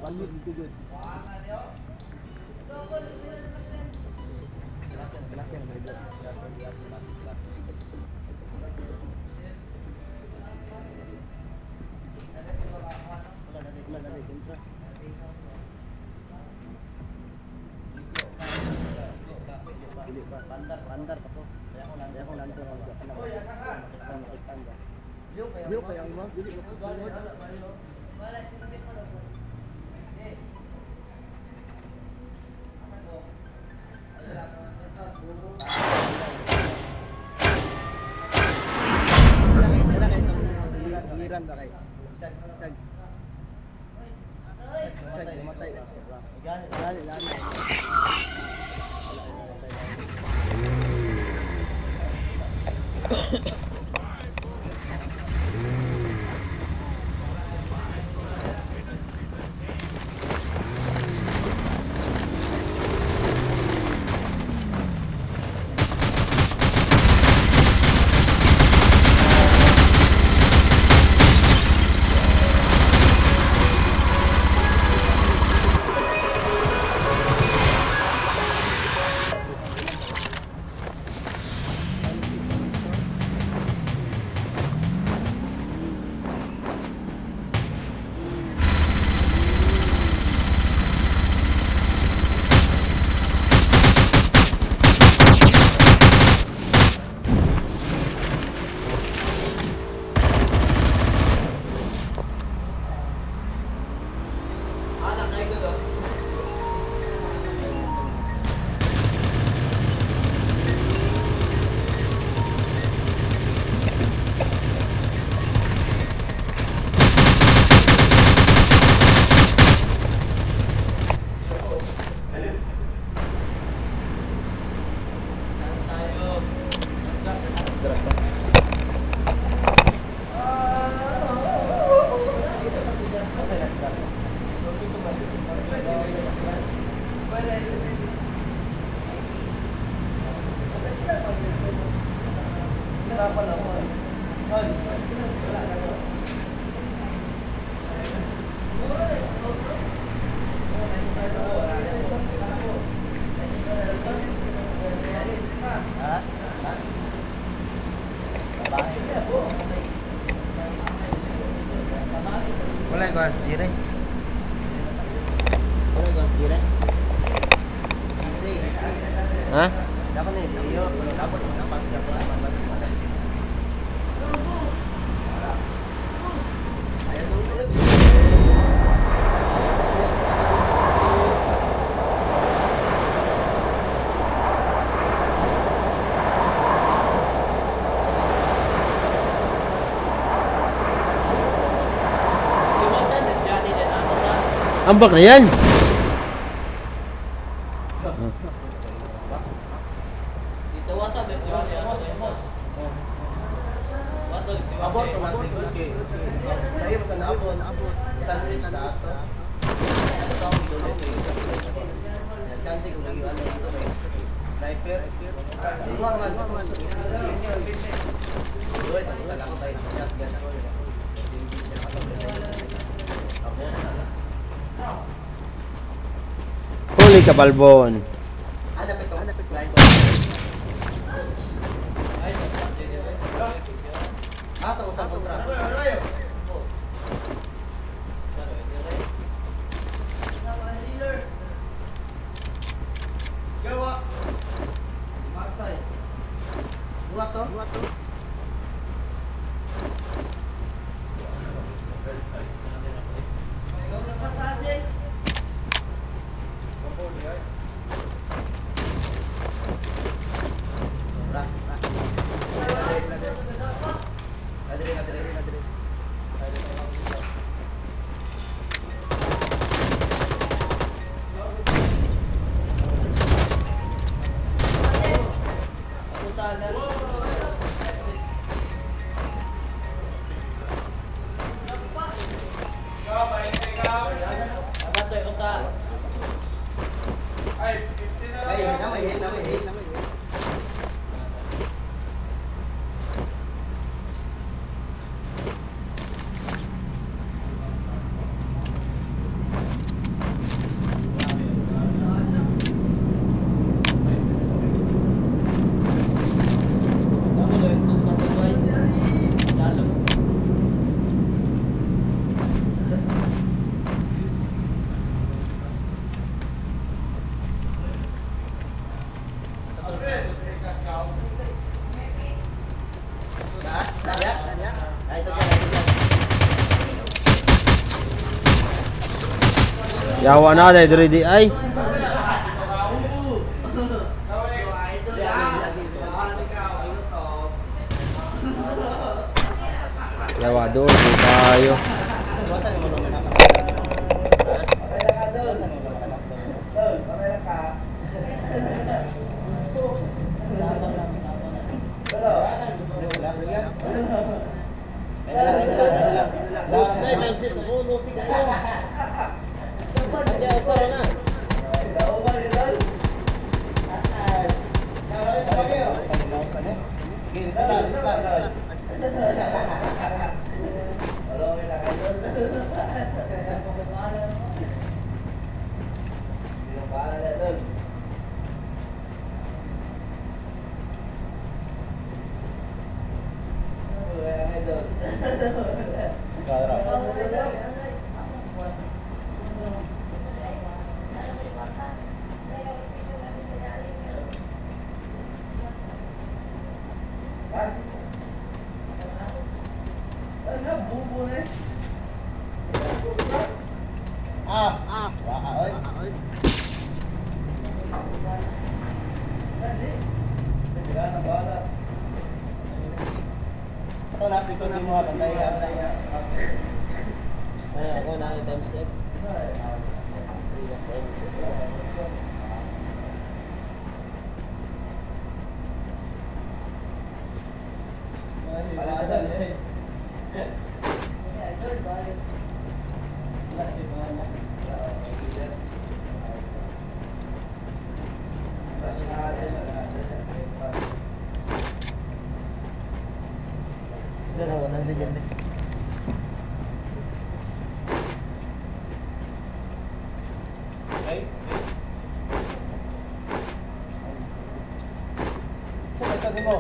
One hit dito good. Pandar pa to. Kaya akong lanto na Yo, kaya mo? Dili ko. Wala kayo itong hiran ba kayo? Sag. Sag, namatay. Gani, gani, gani. Wala, namatay. Wala ko dire. Wala ko dire. Ha? Dako na iyo, dapat mo na pas dapat man. Ambak na yan. Abot automatic okay. Kaya mo na abot, abot. Sandwich na ato. Ito ang dulo kay. Kansi ko lagi ano ito kay. Sniper. Duha man man. Duha sa lang kay shotgun. Abot. Huli ka, Balbon. Hanap ito, hanap ito. Ah, tapos ang kontra. Gawa. Matay. Buha to? Buha to. Ra. Adre, adre, adre. Ay, namay, namay, namay. Yawa na dai diri di ay. Yawa doon po tayo. Iwasan mo naman ako. Iwasan mo naman ako. Ah, ah, waka oy. Ito na likod mo ha, bantay ka. Ay, ako na time set. Last time set. Okay? So, ito mo.